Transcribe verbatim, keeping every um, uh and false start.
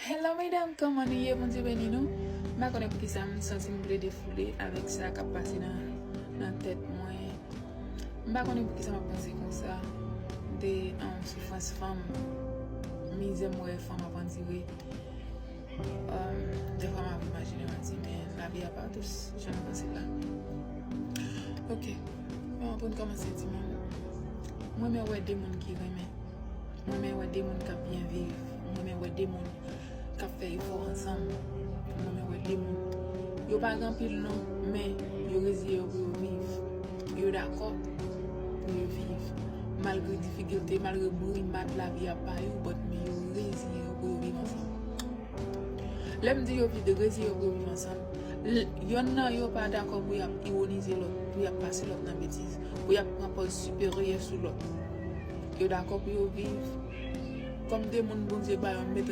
Hello medam, kòman nou ye? Bondye beni nou. M pa konnen poukisa m santi m vle defoule avèk sa k ap pase nan, nan tèt mwen. M pa konnen poukisa m ap panse konsa de um, soufrans fanm, mizè m wè fanm ap andire. Um, defwa m ap imajine, m ap di, men lavi a pa dous jan nou panse l la. Ok, bon, pou n kòmanse, timoun. Mwen renmen wè de moun ki renmen. Mwen renmen wè de moun k ap byen viv. Mwen renmen wè de moun k ap fè efò ansanm. Mwen renmen wè de moun. Yo pa gen anpil non, men yo reziye yo pou yo viv. Yo dakò pou yo viv. Malgre difikilte, malgre bri mat lavi a ba yo, but men yo reziye yo pou yo viv ansanm. Lè m di yo vide reziye yo pou yo viv ansanm, l- yonn nan yo pa dakò pou y ap iwonize lòt, pou y ap pase lòt nan betiz, pou y ap pran pòz siperyè sou lòt. Yo dakò pou yo viv kòm de moun Bondye ba yo, mete